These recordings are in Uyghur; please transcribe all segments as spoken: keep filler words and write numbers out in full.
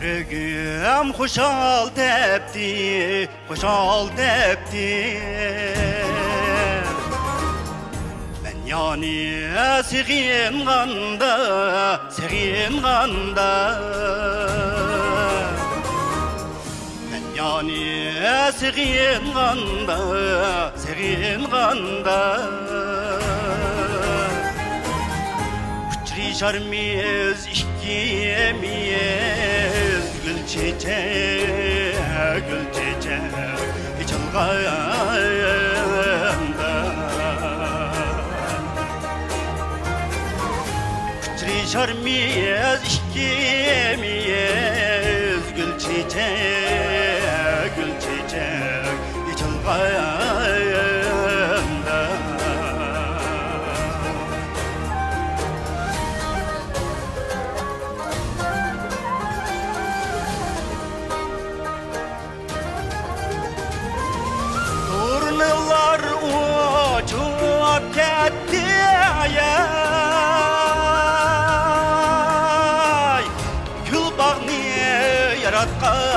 يۈرىكىم خۇشال تەپتى، خۇشال تەپتى. مەن يەنە سېغىنغاندا، سېغىنغاندا. مەن يەنە سېغىنغاندا، سېغىنغاندا. ئۇچرىشارمىز ئىككىمىز، گۈل چېچەك، گۈل چېچەك ئېچىلغاندا. ئۇچرىشارمىز ئىككىمىز، گۈل چېچەك، گۈل چېچەك ئېچىلغاندا. تۇرنىلار ئۇچۇپ كەتتى، ئاي، گۈل باغنى ياراتقاندەك.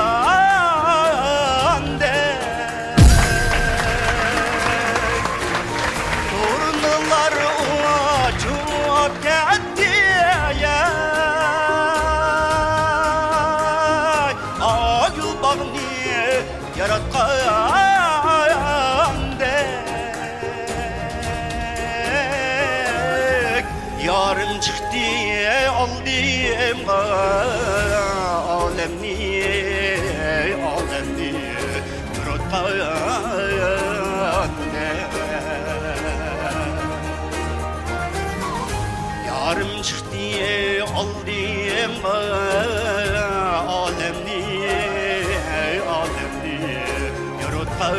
تۇرنىلار ئۇچۇپ كەتتى، ئاي، ئا، گۈل باغنى ياراتقاندەك. يارىم چىقتى ئالدىمغا، ئالەمنى، ئالەمنى ياراتقاندەك. يارىم چىقتى ئالدىمغا، ئالەمنى، ئالەمنى ياراتقاندەك.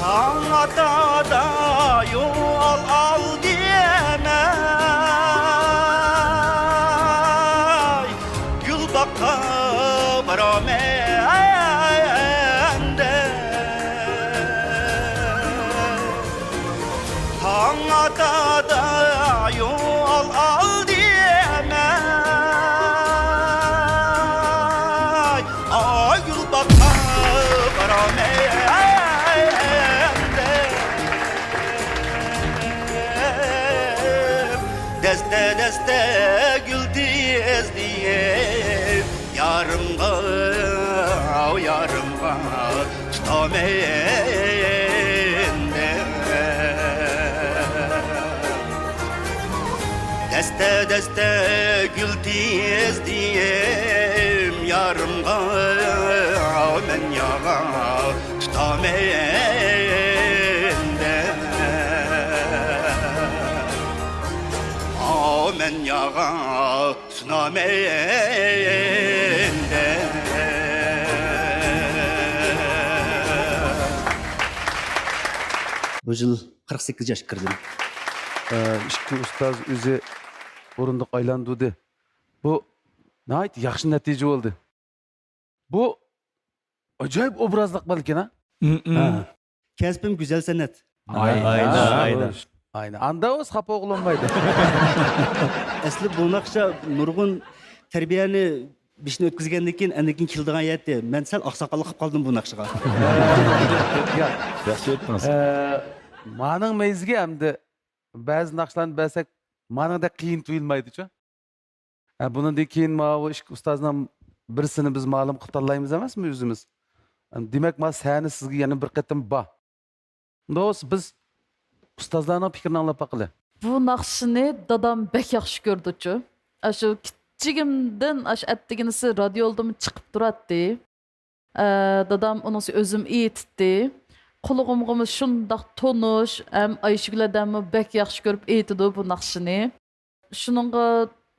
تاڭ ئاتادا يول ئالدىم ئەي، گۈل باغقا بارامەن. تاڭ ئاتادا يول ئالدىم ئەي، ئاي، گۈل باغقا بارامەن. دەستە-دەستە گۈل تىزدىم، يارىمغا، يارىمغا تۇتامەن دەپ. دەستە-دەستە گۈل تىزدىم، يارىمغا مەن ياغا تۇتامەن دەپ. ئاۋۇ مەن ياغا سۇنامەن دەپ. بۇ يىل قىرىق سەككىز ياشقا كىردىم. ئىككى ئۇستاز ئۆزى ئورۇندۇق ئايلاندۇردى. بۇ ناھايىتى ياخشى نەتىجە بولدى. بۇ ئاجايىپ ئوبرازلىق بالىكەن، ھە؟ ھە. كەسپىم گۈزەل سەنئەت. ئاينا، ئاينا، ئاينا. ئاينا. ئاندا ئۇ خاپا بولمايدۇ. ئەسلى بۇ ناخشا نۇرغۇن تەربىيەنى بېشىدىن ئۆتكۈزگەندىن كېيىن، ئاندىن كېيىن كېلىدىغان ئىدى. مەن سەل ئاقساقاللىق قىلىپ قالدىم بۇ ناخشىغا. ياق. ياخشى ئېيتتىڭىز. ئە، مانىڭ مەيزىگە ئەمدى بەزى ناخشىلارنى بەرسەك، مانىڭدەك قىيىن تۇيۇلمايدۇچۇ. ھە، بۇنىڭدىن كېيىن ماۋۇ ئىككى ئۇستازنىڭ بىرسىنى بىز مەلۇم قىلىپ تاللايمىز ئەمەسمۇ ئۆزىمىز؟ دېمەك، ما سەھنە سىزگە يەنە بىر قېتىم بار. ئۇنداق بولسا بىز ئۇستازلارنىڭ پىكرىنى ئاڭلاپ باقىلى. بۇ ناخشىنى دادام بەك ياخشى كۆرىدۇچۇ. ئاشۇ كىچىكىمدىن ئاشۇ ئەتىگىنىسى رادىيولدىمۇ چىقىپ تۇراتتى. ئە، دادام ئۇنىڭسى ئۆزۈم ئېيتتى. قۇلىقىمغىمۇ شۇنداق تونۇش، ھەم ئايشىگۈل ھەدەممۇ بەك ياخشى كۆرۈپ ئېيتىدۇ بۇ ناخشىنى. شۇنىڭغا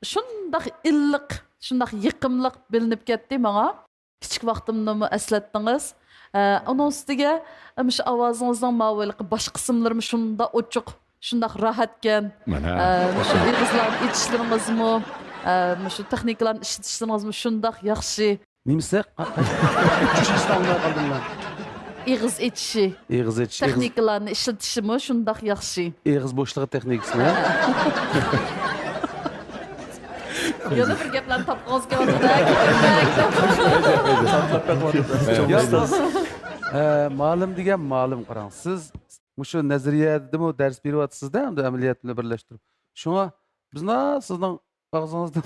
شۇنداق ئىللىق، شۇنداق يېقىملىق بىلىنىپ كەتتى ماڭا. كىچىك ۋاقتىمنىمۇ ئەسلەتتىڭىز. ئە، ئۇنىڭ ئۈستىگە، ئە، مۇشۇ ئاۋازىڭىزنىڭ ماۋۇ ھېلىقى باش قىسىملىرىمۇ شۇنداق ئوچۇق، شۇنداق راھەتكەن. مانا. ئە، مۇشۇ ئېغىزلارنى ئېچىشلىرىڭىزمۇ، ئە، مۇشۇ تېخنىكىلارنى ئىشلىتىشلىرىڭىزمۇ شۇنداق ياخشى. نېمىسى؟ چۈشىنىشنى ئاڭلىماي قالدىم مەن. ئېغىز ئېچىشى. ئېغىز ئېچىش، ئېغىز تېخنىكىلارنى ئىشلىتىشىمۇ شۇنداق ياخشى. ئېغىز بوشلۇقى تېخنىكىسىنى. يەنە بىر گەپلەرنى تاپقىڭىز كېلىۋاتىدۇ. ئە، مالىم دېگەن مالىم، قاراڭ. سىز مۇشۇ نەزەرىيەدىمۇ دەرس بېرىۋاتىسىز-دە، ئەمدى ئەمەلىيەت بىلەن بىرلەشتۈرۈپ. شۇڭا بىزلا سىزنىڭ ئاغزىڭىزدىن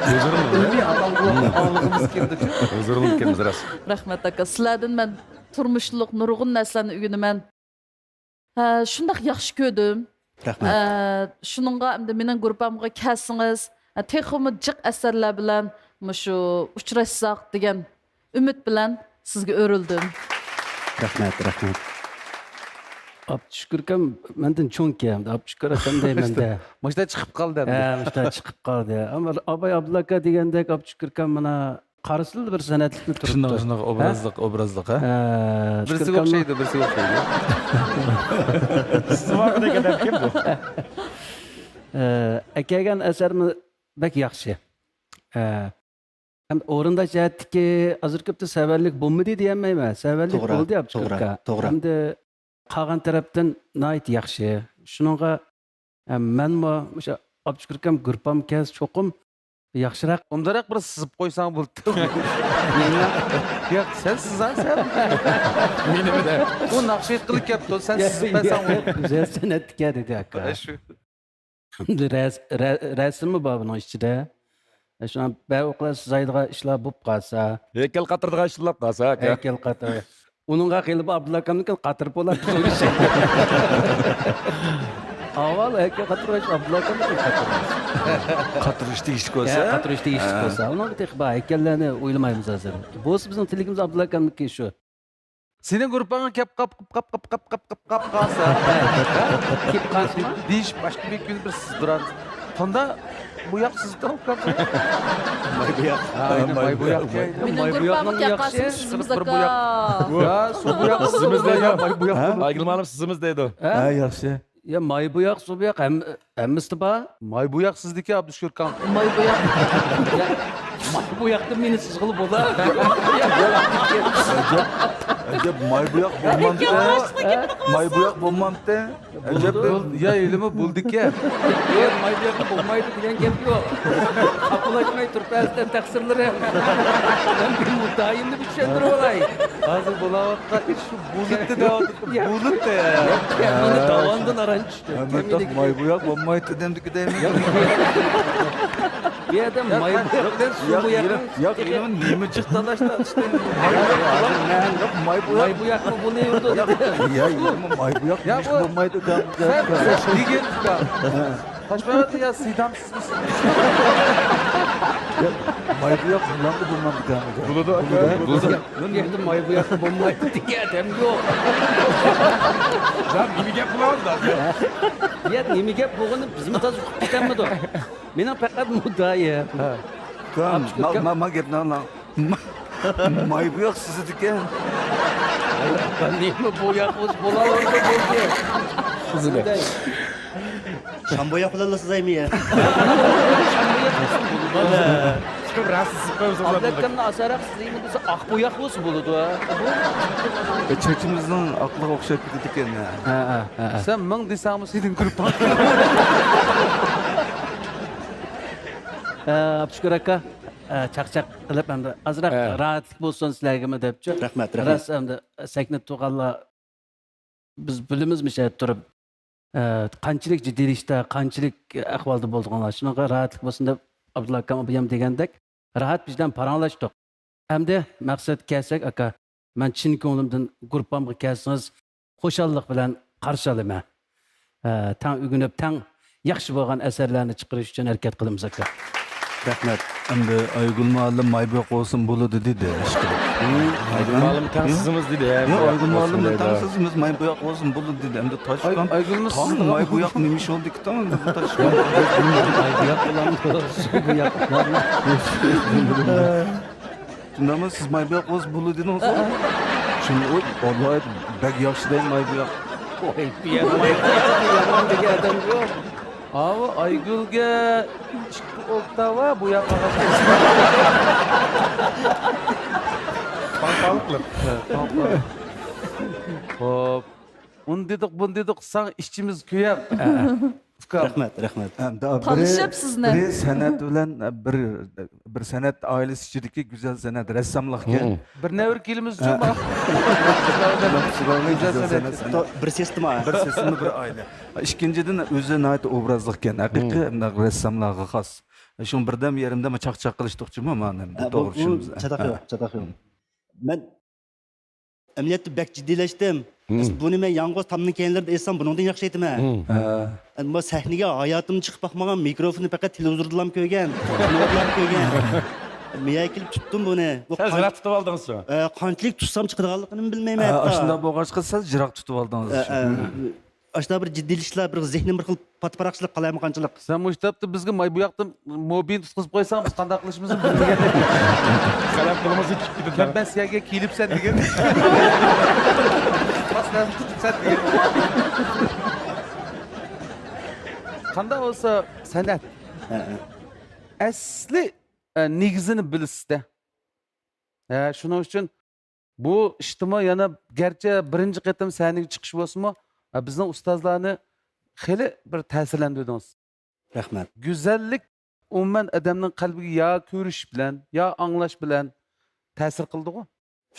ئىلمىي ئاڭلىغۇ-، ئاڭلىغۇمىز كېلىدۇ. ھۇزۇرلىنىپ كەلدىمىز، راست. رەھمەت، ئاكا. سىلەردىن مەن تۇرمۇشلۇق نۇرغۇن نەرسىلەرنى ئۆگىنىمەن. ھە، شۇنداق ياخشى كۆردۈم. رەھمەت. ئە، شۇنىڭغا ئەمدى مېنىڭ گۇرۇپپامغا كەلسىڭىز، ئە، تېخىمۇ جىق ئەسەرلەر بىلەن مۇشۇ ئۇچراشساق دېگەن ئۈمىد بىلەن سىزگە ئۆرۈلدۈم. رەھمەت، رەھمەت. ئابدۇشۈكۈر ئاكام مەندىن چوڭكەن، ئابدۇشۈكۈر ئاكام دەيمەن-دە. مۇشۇنداق چىقىپ قالدى ئەمدى. ھە، مۇشۇنداق چىقىپ قالدى. ئەمما ئاباي ئابدۇللا ئاكا دېگەندەك ئابدۇشۈكۈر ئاكام مانا قارىسىلا بىر سەنئەتلىكنى تۇرۇپتۇ. شۇنداق، شۇنداق، ھە؟ ئوبرازلىق، ئوبرازلىق، ھە؟ ھە، بىرسىگە ئوخشايدۇ، بىرسىگە ئوخشايدۇ. سىزمۇ دېگەن گەپكەن بۇ. ئە، ئەكەلگەن ئەسەرمۇ بەك ياخشى. ئە، ھەم ئورۇنداش جەھەتتىكى ھازىر كۆپتە سەۋەنلىك بولمىدى دېيەلمەيمەن. سەۋەنلىك توغرا، بولدى، ئابدۇشۈكۈر توغرا، ئاكا. توغرا. ئەمدى قالغان تەرەپتىن ناھايىتى ياخشى. شۇنىڭغا، ئە، مەنمۇ مۇشۇ ئابدۇشۈكۈر ئاكام گۇرۇپپام كەلسە چوقۇم ياخشىراق. ئۇنداقراق بىر سىزىپ قويساڭ بولدى. ياق، سەن سىزسەن. مېنىمۇ دە. ئۇ ناخشا ئېيتقىلى كەپتۇ، سەن سىزىپ بەرسەڭ بولدى. گۈزەل سەنئەتتىكەن دېدى ئاكا. ئە، شۇ. رەس-، رە-، رەسىممۇ بار بۇنىڭ ئىچىدە. شۇڭا بەزى ۋاقىتلار سىزايدىغان ئىشلار بولۇپ قالسا. ھەيكەل قاتۇرىدىغان ئىشلار قالسا، ئاكا. ھەيكەل قاتۇر-، ئۇنىڭغا خېلى بار، ئابدۇللا ئاكامنىڭكى قاتۇرۇپ بولار بىز ئۇ ئىشنى. ئاۋۋال ھەيكەل قاتۇرغاچ ئابدۇللا ئاكامنىڭكى قاتۇرىمىز. قاتۇرۇش تېگىشلىك بولسا. ھە، قاتۇرۇش تېگىشلىك ھە. بولسا. ئۇنىڭغا تېخى بار، ھەيكەللەرنى ئويلىمايمىز ھازىر. بولسا بىزنىڭ تىلىكىمىز ئابدۇللا ئاكامنىڭكى شۇ. سېنىڭ گۇرۇپپاڭغا كەپ قاپ، قاپ، قاپ، قاپ، قاپ، قاپ، قاپ قالسا. كېلىپ قالسىمۇ؟ دېيىش باشقا بىر كۈنى بىر سىزدۇرار. قاندا بۇياق سىزدۇرۇپ قالسا. ماي بۇياق. ھە، ئاينى ماي بۇياق. ماي بۇياق. مېنىڭ گۇرۇپپامغا كەپ قالسىمۇ سىزمىز ئاكا. ھە، سۇ بۇياق سىزمىز دەيدۇ. ماي بۇياق. ھە؟ ئايگۈل مۇئەللىم سىزمىز دەيدۇ. ھە؟ ھە، ياخشى. يا، ماي بۇياق، سۇ بۇياق، ھەم-، ھەممىسىدە بار. ماي بۇياق سىزدىكى، ئابدۇشۈكۈر ئاكام. ماي بۇياق. يا، ماي بۇياقتىن مېنى سىزغىلى بولا. ئەجەب، ئەجەب، ماي بۇياق بولمامتى؟ ماي بۇياق بولمامتى؟ ئەجەب، بولدى. يا، ھېلىمۇ بولىدىكەن. يا، ماي بۇياقتا بولمايدۇ دېگەن گەپ يوق. خاپىلاشماي تۇرۇپ بەزىدە تەقسىرلىرىم. مەن بىر مۇددىئايىمنى چۈشەندۈرۈۋالاي. ھازىر بولاۋاتقان ئىش شۇ بولۇتتا دەۋاتىدۇ. بولۇتتا. يا، مېنى داۋاندىن ئاران چۈشتى. ھە، مەن تېخى ماي بۇياق بولمايتتى دېمىدىكىدەيمەن. بۇ يەردە ماي بۇياق بىلەن سۇ بۇياقنىڭ ياق، ياق، نېمە جىق تالاشتا ئىشتە. ماي بۇياق. ماي بۇياقمۇ بولۇۋېرىدۇ دېدى. يا، ماي بۇياق بولمايدۇ. سەن دېگەن تاشپاقاتتا يا سىدام سىزمىسىز؟ يا، ماي بۇياق بۇلاردا بولمامدىكەن. بولىدۇ، ئاكا. بولىدۇ. بۇ يەردە ماي بۇياق بولمايدۇ دېگەن ئادەم يوق. يا، نېمە گەپ بولۇۋاتىدۇ ھازىر؟ يا، نېمە گەپ بولغىنىنى بىزمۇ تازا ئۇقۇپ كېتەلمىدۇق. مېنىڭ پەقەت مۇددىئايىم. ھە. ما، ما، ما گەپنى ئاڭلاڭ. ماي بۇياق سىزىدىكەن. نېمە بۇياق بولسا بولاۋېرىدۇ بولدى. شام بۇياق بىلەنلا سىزايمۇ يا؟ شام بۇياق بولسا بولىدۇ. چىقىپ راست سىزىپ قويمىسا بولىدۇ. ئابلەتكەمنى ئاسانراق سىزايمەن دېسە، ئاق بۇياق بولسا بولىدۇ. چېچىمىزنىڭ ئاقلىقىغا ئوخشاپ كېتىدىكەن. ھە، ھە، ھە، ھە. سەن مىڭ دېسەڭمۇ سېنىڭ گۇرۇپپاڭ. ھە، ئابدۇشۈكۈر ئاكا. ئە، چاقچاق قىلىپ، ئەمدى ئازراق ھە. راھەتلىك بولسۇن سىلەرگىمۇ دەپچۇ. رەھمەت، رەھمەت. راست، ئەمدى سەھنىدە تۇرغانلار بىز بىلىمىز مۇشۇ يەردە تۇرۇپ، ئە، قانچىلىك جىددىيلىشىشتا، قانچىلىك ئەھۋالدا بولىدىغانلار. شۇنىڭغا راھەتلىك بولسۇن دەپ، ئابدۇللا ئاكام ئابايام دېگەندەك راھەت ۋىجدان پاراڭلاشتۇق. ئەمدى مەقسەتكە كەلسەك، ئاكا، مەن چىن كۆڭلۈمدىن گۇرۇپپامغا كەلسىڭىز، خۇشاللىق بىلەن قارشى ئالىمەن. ئە، تەڭ ئۆگىنىپ، تەڭ ياخشى بولغان ئەسەرلەرنى چىقىرىش ئۈچۈن ھەرىكەت قىلىمىز، ئاكا. رەھمەت. ئەمدى ئايگۈل مۇئەللىم ماي بۇياق بولسۇن بولىدۇ دېدى، ئىشقىلىپ. ئايگۈل مۇئەللىم تەڭ سىزىمىز دېدى، ھە؟ ياق، ئايگۈل مۇئەللىم تەڭ سىزىمىز، ماي بۇياق بولسۇن بولىدۇ دېدى. ئەمدى تاشقان تاڭ ماي بۇياق نېمە ئىش بولدى؟ ئەمدى بۇ تاشقان. ماي بۇياق بولامدۇ؟ سۇ بۇياق بولامدۇ؟ شۇنداقمۇ؟ سىز ماي بۇياق بولسا بولىدۇ دېدىڭىز. شۇنداق، ئۇي، ئاللاھ، بەك ياخشى دەيمەن، ئاي، بۇ ياق. ئوي، بۇ ياق، بۇ ياق، يامان دېگەن ئادەم يوق. ئاۋۇ ئايگۈلگە ئىككى ئوكتاۋا بۇ ياققا قاچقان. پاڭپاڭلىق. ھە، پاڭپاڭ. خوپ. ئۇنى دېدۇق، بۇنى دېدۇق، ساڭا ئىچىمىز كۆيەپ. ئۇكام. رەھمەت، رەھمەت. ھەمدە بىرى، تالىشىپ سىزنى. بىرى سەنئەت بىلەن، بىر، بىر سەنئەت ئائىلىسى ئىچىدىكى گۈزەل سەنئەت رەسساملىقكەن. ھە. بىر نەۋرە كېلىمىز ئۈچۈن بار. گۈزەل سەنئەت. بىر سىستېما. بىر سىستېما، بىر ئائىلە. ئىككىنچىدىن، ئۆزى ناھايىتى ئوبرازلىقكەن. ھەقىقىي مۇنداق رەسساملارغا خاس. شۇڭا بىردەم يېرىمدە چاقچاق قىلىشتۇقچىمۇ، مانا، ھە، بۇ، توغرا بۇ چۈشىنىمىز. چاتاق يوق، چاتاق يوق. مەن ئەمەلىيەتتە بەك جىددىيلەشتىم. بۇنى مەن يالغۇز تامنىڭ كەينىلىرىدە ئېيتسام، بۇنىڭدىن ياخشى ئېيتىمەن. ھە. ئەمما سەھنىگە ھاياتىمدا چىقىپ باقمىغان، مىكروفوننى پەقەت تېلېۋىزوردىلام كۆرگەن، كىنودىلام كۆرگەن. مەن كېلىپ تۇتتۇم بۇنى. بۇ سەن قان-، يىراق تۇتۇپ ئالدىڭىزچۇ؟ ئە، قانچىلىك تۇتسام چىقىدىغانلىقىنىمۇ بىلمەيمەن ھە، ھەتتا. ئاشۇنداق بولغاچقا سەل يىراق تۇتۇپ ئالدىڭىز. ئە، ئە. ئاشۇنداق بىر جىددىيلىشىشلار، بىر زېھنىم بىر خىل پاتىپاراقچىلىق، قالايمىقانچىلىق. سەن مۇشۇ تاپتا بىزگە ماي بۇ ياقتا موبىنى تۇتقۇزۇپ قويساڭ، بىز قانداق قىلىشىمىزنى بىلمىگەندەك. قەلەم قولىمىزدىن چىقىپ كېتىدۇ. كەمبەنسىيەگە كېلىپسەن دېگەن. ماس نەرسە تۇتۇپسەن دېگەن. قانداق بولسا سەنئەت. ھە، ھە. ئەسلى، ئە، نېگىزىنى بىلىسىز-دە. ھە، شۇنىڭ ئۈچۈن بۇ ئىشتىمۇ يەنە گەرچە بىرىنچى قېتىم سەھنىگە چىقىش بولسىمۇ، بىزنىڭ ئۇستازلارنى خېلى بىر تەسىرلەندۈردىڭىز. رەھمەت. گۈزەللىك ئومۇمەن ئادەمنىڭ قەلبىگە يا كۆرۈش بىلەن، يا ئاڭلاش بىلەن تەسىر قىلىدىغۇ.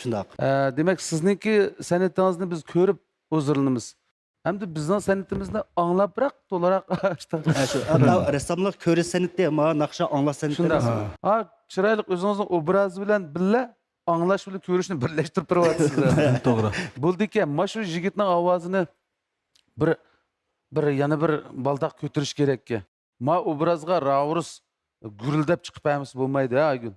شۇنداق. ئە، دېمەك، سىزنىڭكى سەنئىتىڭىزنى بىز كۆرۈپ ھۇزۇرلىنىمىز. ئەمدى بىزنىڭ سەنئىتىمىزنى ئاڭلاپراق، تولاراق. ھە، شۇ. ئاتا رەسساملىق كۆرۈش سەنئىتى، ما ناخشا ئاڭلاش سەنئىتى شۇنداق. ئەمەسمۇ؟ ھا، چىرايلىق ئۆزىڭىزنىڭ ئوبرازى بىلەن بىللە ئاڭلاش بىلەن كۆرۈشنى بىرلەشتۈرۈپ بېرىۋاتىسىز. توغرا. بولدىكەن، ما شۇ يىگىتنىڭ ئاۋازىنى بىر، بىر، يەنە بىر بالداق كۆتۈرۈش كېرەككەن. ما ئوبرازغا راۋۇرۇس گۈرۈلدەپ چىقىپ بەرمىسە بولمايدۇ، ھە، ئايگۈل؟